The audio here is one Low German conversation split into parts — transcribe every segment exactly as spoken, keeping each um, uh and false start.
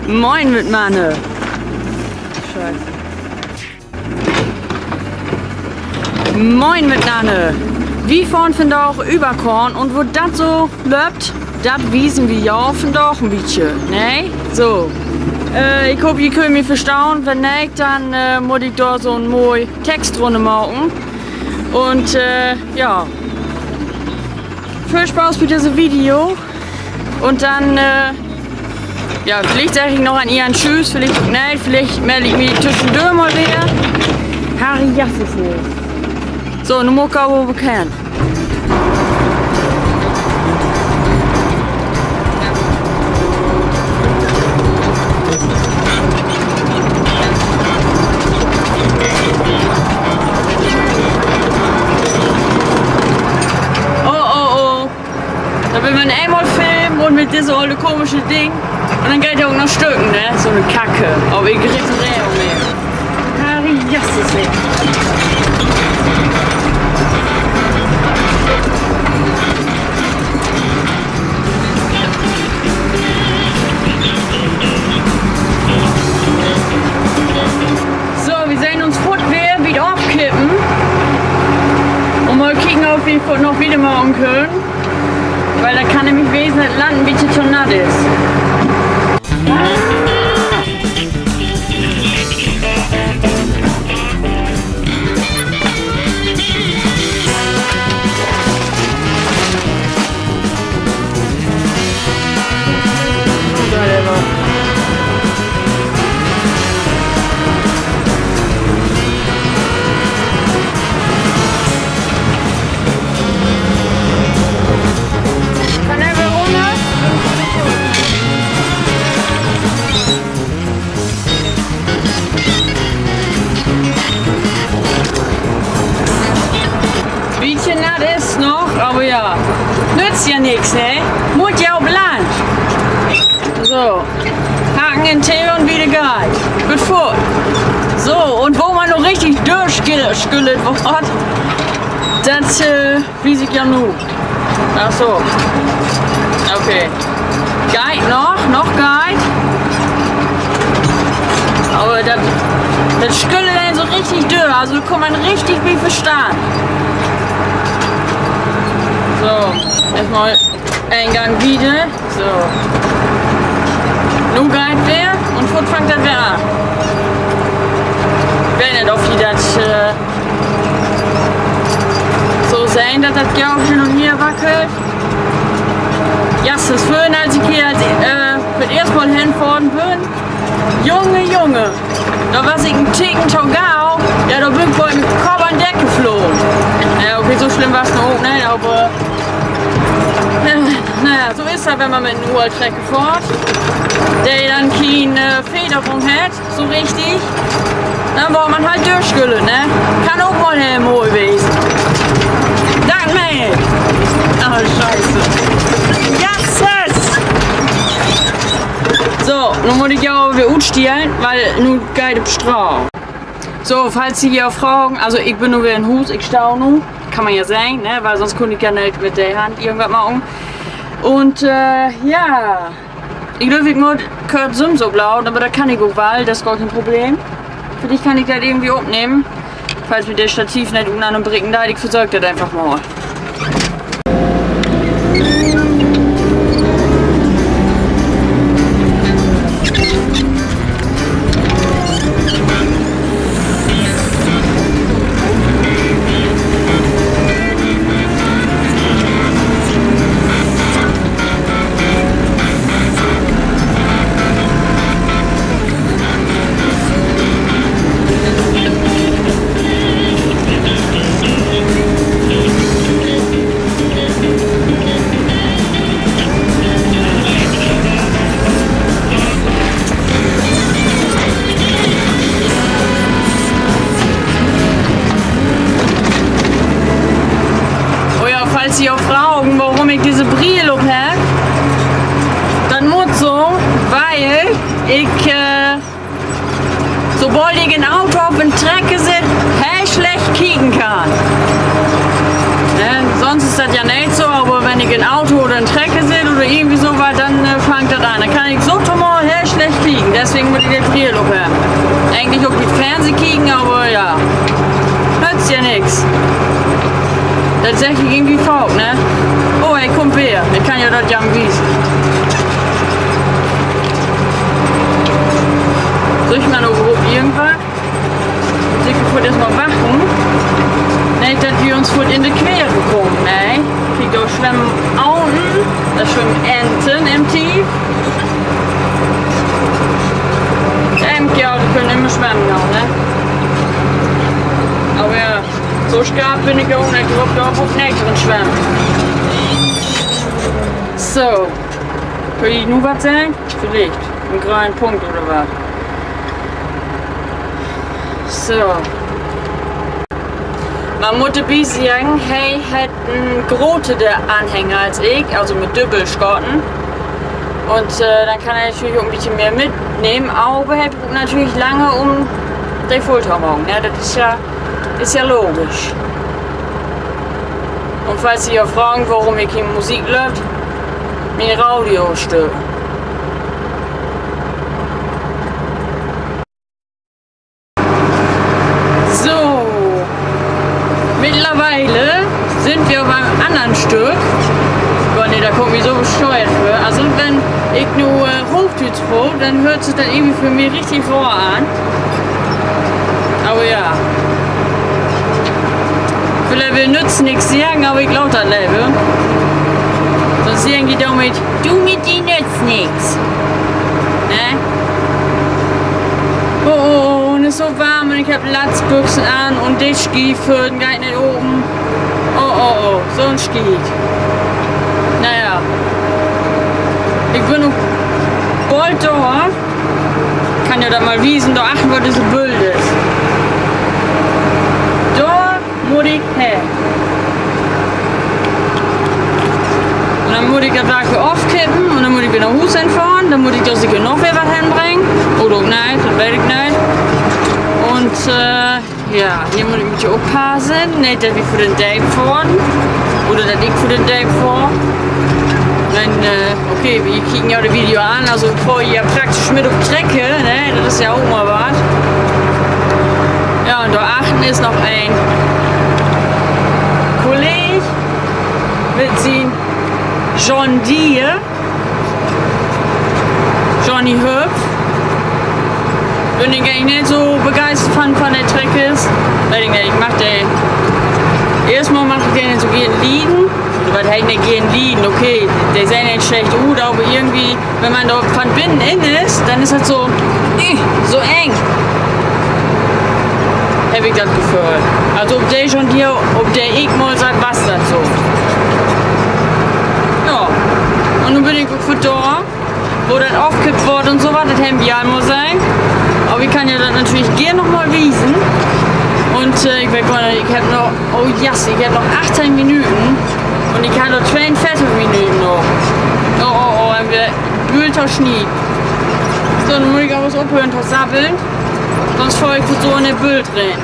Moin mitnanner. Scheiße. Moin mitnanner. Wi fohrt vandaag Överkorn un wo dat so löppt, dat wiest wi jo vandaag en bietje, ne? So. Äh, ik hoop, ji köönt mi verstahn. Wenn neet, denn, äh, mutt ik dor so 'n moi Text rünner maken. Un, äh, ja. Völ Spaaß bi disse Video. Un denn, äh, ja, villicht segg ik noch an Enn Tschüss, villicht ok neet, villicht meld ik mi tüschendör mal weer. Harry Jasses, nee. So, nu mutt ik aver bekennen. Oh, oh, oh. Dor will man eenmal filmen un mit disse olle komische Ding. Un denn geiht de ok noch stücken, ne? So 'ne Kacke. Aver ik repareer ok nich. Harry Jasses, ey. So, wi sehn uns foort weer bi't Ofkippen. Un mal kieken, of wi foort noch wieder maken köönt. Wiel dat kann nämlich wesen, dat dat Land en bietje to natt is. Bietje natt is 't noch, aver ja. Nützt ja nix, ne? Mutt ja op Land. So. Haken in Tee un wieder geiht. Goot foort. So, un wo man noch richtig dörschüddelt warrt, dat, äh, wies ik ja nu. Ach so. Okay. Geiht noch, noch geiht. Aver dat, dat schüddelt een so richtig dör, also dor kummt man richtig bi verstahn. So, eerstmal een Gang wieder. So. Nu geiht 't weer un foort fangt dat weer an. Weet nich, of ji dat, äh, so sehn, dat dat Geld hin un her wackelt. Ja, dat is vörhen, as ik hier, äh, för 't eerst Mal henfohren bün. Junge, Junge. Dor was ik en Ticken to gau. Ja, dor bün ik woll mit Kopp an Deck flogen. Ja, okay, so slimm war's nu ok nich, aver, äh, na ja, so is dat, wenn man mit en Ooltrecker fohrt, de denn keen, äh, Federung hett, so richtig. Denn warrt man halt dörschüddelt, ne? Kann ok mal heel moi wesen. Dank, Mann. Oh, Scheiße. Jasses! So, nu mutt ik ja weer utstellen, wiel nu geiht 't op Straat. So, falls ji jo fragen, also ik bün nu weer in Huus, ik stah nu, kann man ja sehn, ne, wiel sonst kunn ik ja nich mit de Hand irgendwat maken. Un, äh, ja, ik glööv, ik mutt kört sülvst opladen, aver dat kann ik ok woll, dat is gor keen Problem. Villicht kann ik dat irgendwie opnehmen, falls mi dat Stativ nich utnanner breken deit, ik versöök dat eenfach mal. Ik, äh, sobald ik in Auto of in Trecker sitt, heel slecht kieken kann. Ne? Sonst is dat ja neet so, aver wenn ik in Auto oder in Trecker sitt oder irgendwie so wat, denn, äh, fangt dat an. Denn kann ik so tomaal heel slecht kieken. Deswegen mutt ik de Brill ophebben. Egentlich ok mit Fernseh kieken, aver ja. Nützt ja nix. Dat segg ik irgendwie faak, ne? Oh, he kummt weer. Ik kann jo dat ja mal wiesen. Süht man ok, ok irgendwat? Mutt ik foorts eerst mal wachten. Neet, dat wi uns foorts in de Quere kaamt, ne? Kiek, dor swemmt Auen, dor swemmt Enten im Tief. Ent, ja, de köönt immer swemmen, ja, ne? Aver ja, so skarp bün ik ok neet, ik glööv, dor mutt ik neet drin swemmen. So. Köönt ji nu wat sehn? Villicht. En grönen Punkt oder wat. So. Man mutt dorbi seggen, he hett en gröteren Anhänger as ik, also mit Dübbelschotten. Un, äh, denn kann he natürlich ok en beten mehr mitnehmen, aver he bruukt natürlich langer, üm de vull to maken, ne? Dat is ja, is ja logisch. Un falls ji jo fraagt, worüm hier keen Musik löppt: mien Radio is stück. So, mittlerwiel sünd wi op en annern Stück. Gott, nee, dat kummt mi so bescheuert vör. Also, wenn ik nu, äh, Hoochdüütsch proot, denn höört sik dat irgendwie för mi richtig raar an. Aver ja. Will, will nützt nix seggen, aver ik laat dat lever. Sonst seggen de dormit: Du, mit di nützt nix. Ne? Oh, oh, oh, un is so warm un ik heff Latzbüxen an un de Schiev geiht neet open. Oh, oh, oh, so'n Schiet. Na ja. Ik bün nu bold dor. Kann jo dat mal wiesen, dor achtern, wo disse Bült is. Dor mutt ik hen. Un denn mutt ik dat Wagen ofkippen un denn mutt ik weer na Huus hen fahren. Denn mutt ik dor seker noch weer wat henbrengen. Oder ok neet, dat weet ik neet. Un, äh, ja, hier mutt ik mit jo oppassen. Neet, dat wi vör den Deep fahren. Oder dat ik vör den Deep fahr. Denn, äh, okay, wi kieken jo dat Video an. Also, ik fahr hier praktisch mit op Trecker, ne? Dat is ja ok mal wat. Ja, un dor achtern is noch en Kolleeg mit sien John Deere. Johnny Hüpf. Bün ik egentlich neet so begeistert van, van de Treckers. Weet ik neet, ik mag de, eerstmal mag ik de neet so geern lieden. Oder wat heet neet geern lieden? Okay, de sehn neet slecht ut, aver irgendwie, wenn man dor van binnen in is, denn is dat so, äh, so eng. Heff ik dat Geföhl. Also op de John Deere, op de ik mal satt, was dat so. Ja, un nu bün ik ok vör dor, wo dat ofkippt word un so wat, dat hebbt wi al mal sehn. Aver ik kann jo dat natürlich geern noch mal wiesen. Un, äh, ik weet gor neet, ik heff noch, oh yes, ik heff noch achtein Minüten. Un ik heff noch tweeunveertig Minüten noch. Oh, oh, oh, hebbt wi Bült to snieden. So, nu mutt ik aver ophören to sabbeln. Sonst fahr ik so in de Bült rin.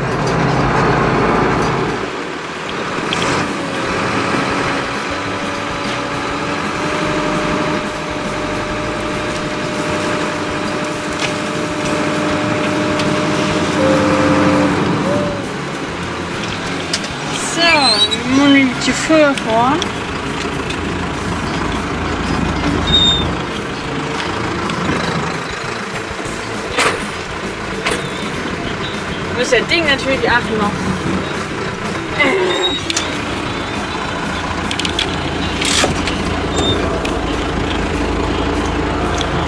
So, nu mutt ik de Föhr fahren. Mutt dat Ding natürlich achter noch.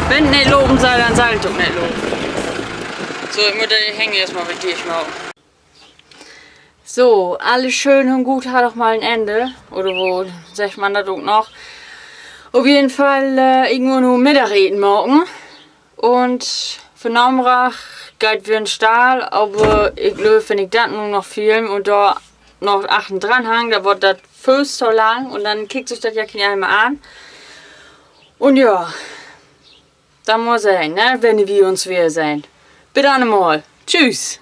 Wenn 't neet lopen sall, denn sall 't ok neet lopen. So, ik mutt de Hänge eerstmal weer dicht maken. So, alles schöön un goot hett doch mal en Enne. Oder wo seggt man dat ok noch? Op jeden Fall, äh, ik mutt nu Middageten maken. Un vannamiddag geiht 't weer in Stall, aver ik glööv, wenn ik dat nu noch film un dor noch achtern dran hang, denn word dat völs to lang un denn kickt sik dat ja keen een mehr an. Un ja. Denn mal sehn, ne, wenn wi uns weer sehn. Bit annermal. Tschüss.